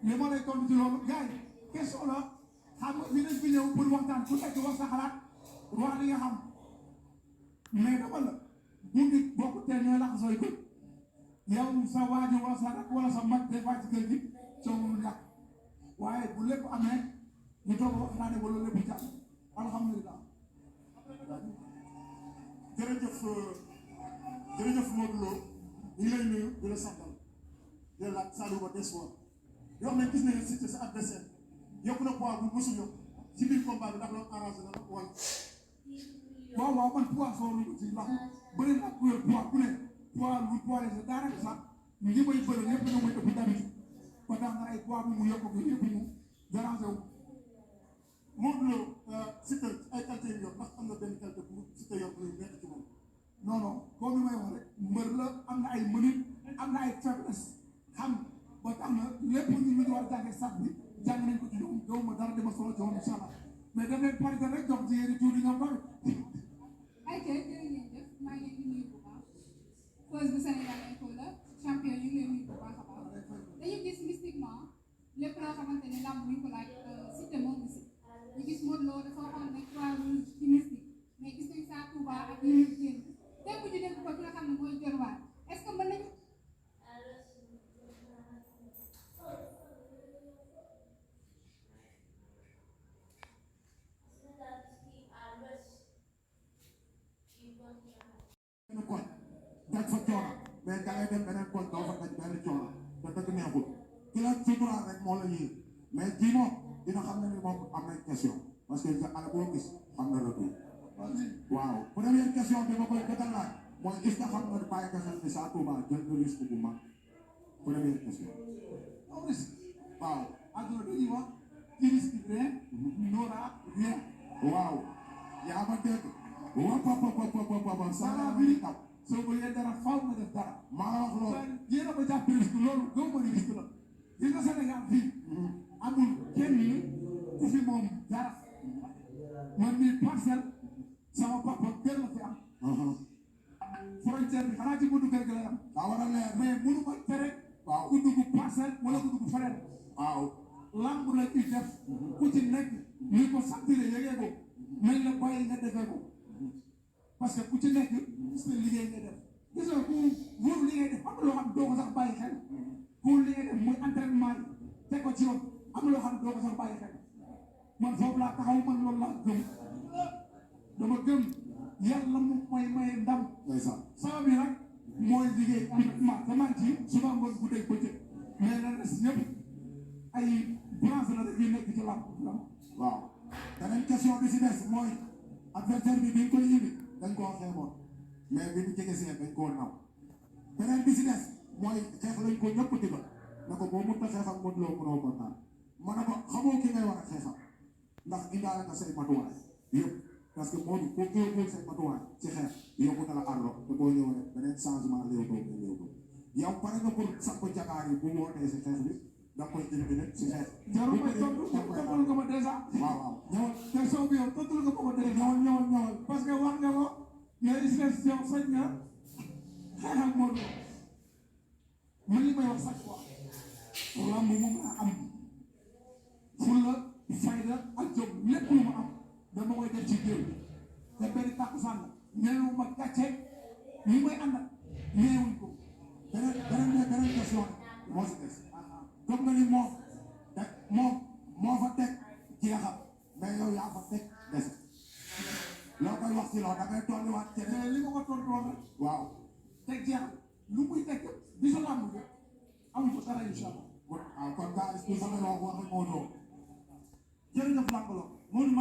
li ma lay tontu ci loolu gars yi question la xam nga fi nañ fi ñëw pour waxtaan ku nekk wax sa xalaat wax li nga xam mais dama la bu nit bokku tee ñooy lax sooy bët yow sa waajur wala sa rak wala sa mag des fois ci kër gi soo mënul ñàkk waaye bu lépp amee ñu toog waxtaane ba loolu lépp jàpp alhamdulilah. jërëjëf jërëjëf Modou Lo ñu ngi lay nuyu di la santal di la laaj Saliou Ba des fois yoo xam ne gis nañu Siteu sa adversaire yokku na poids bu mosul yokk ci biir combat bi ndax loolu arrangé na la wala. waaw waaw man poids soo lu ci ndax bëri na ku yor poids ku ne poids lu poids léger daanaka sax ñi may bëri ñëpp ñoo may ëpp tamit ba tax na ay poids bu mu yokk ko yëpp ñu dérangé wu. Modou Lo Siteu ay qualité yu yor ndax am na benn qualité bu Siteu yor bu nekk ci moom. non non comme ni may wax rek mbër la am na ay mënit am na ay faiblesse xam ba tax na lépp ñu war a jàngee sax bi jàng nañ ko ci ñoom gaw ma dara dama solo ci woon incha allah mais daf leen parité rek jox ci yéen tuuti ñoom tamit. ayca jërëjëf maa ngi leen di nuyu bu baax cause bu Sénégal Info la champion ñu ngi leen nuyu bu baax a baax dañu gis mystiquement lépp loo xamante ne lamb bu ñu ko laaj Siteu moom si ñu gis Modou Lo dafa waxoon ne croix rouge ci mystique mais gis nañ saa Touba ak ñu ngi génn démb ñu dégg ko ki nga xam ne mooy Jorwaar est-ce que mën nañu. benn koñ daj fa coono mais da ngay dem beneen koñ doo fa daj benn coono te dëgg neexul ki la suturaal rek moo la yéeg mais kii moom dina xam ne ni moom am nañ question parce que ala boo gis xam na retour waaw première question bi ma koy gëtal laaj mooy est-ce que xam nga bàyyi nga xel ni Sa Touba jël na risque bu mag première question non risque waaw àdduna dañuy wax ci risque rien n'aura rien. waaw yaa ma dégg wop Sala bi taw soo bëggee dara faaw nga def dara. maa wax loolu yéen a ko jàpp risque loolu gëw ma ni risque la gis nga Sénégal fii amul kenn ku fi moom dara man mii parcelle sama papa kër la fi am frontière bi xanaa ci buntu kër gi lay am daa war a leer mais mënu ma tere waaw ku dugg parcelle wala ku dugg feneen waaw lamb la ñuy def ku ci nekk ni ko santire yëgee ko nañ la bàyyi nga defee ko parce que ku ci nekk sa liggéey ngay def gis nga ku wóor li ngay def am na loo xam doo ko sax bàyyi xel ku li ngay def muy entraînement yi teg ko ci yoon am na loo xam doo ko sax bàyyi xel man foofu laa taxaw man loolu laa gëm dama gëm yàlla mu may ndam ndeysaan sama bi nag mooy liggéey entraînement te man ci suba ngoon guddeeg bëccëg mais la des ñëpp ay branche la dañuy nekk ci làmb waaw beneen question bi si des mooy adversaire bi biñ koy indi dañ koo xeeboon mais bi ñu jege see dañ koo naw beneen bi si des mooy xeex lañ ko ñëpp digal ne ko boo mënta xeex ak Modou Lo mënoo ko naan ma ne ko xamoo ki ngay war a xeexal ndax indaale nga say matuwaay yëpp parce que Modou boo ko say matuwaay ci xeex yóbbu na la arro te boo ñëw rek beneen changement léew yow pare nga pour sax ko jagaar yi bu wootee si xeex bi da koy indi rek si xeex. jarul may tontu nga ma dèjà. waaw ñëwal question bi yow tontu nga ma dèjà. ñëwal parce que wax nga ko mais is yow sañ nga xeex ak Modou Lo man li may wax chaque fois lamb moom laa am fulla fayda ak jom lépp lu ma am dama koy def ci géew te benn takkusaan la ñeewu ma gàcce ñi may àndal ñeewuñ ko beneen question moo si des comme nga ni moom moo fa teg jeexal mais yow yaa fa teg des loo koy wax ci loolu da ngay tolluwaat ci mais li ma ko tontoon rek waaw teg jeexal lu muy teg bisu làmb bi amul ko dara incha allah. waaw kon gars yi sama wax moo doon jërëjëf làmb la Modou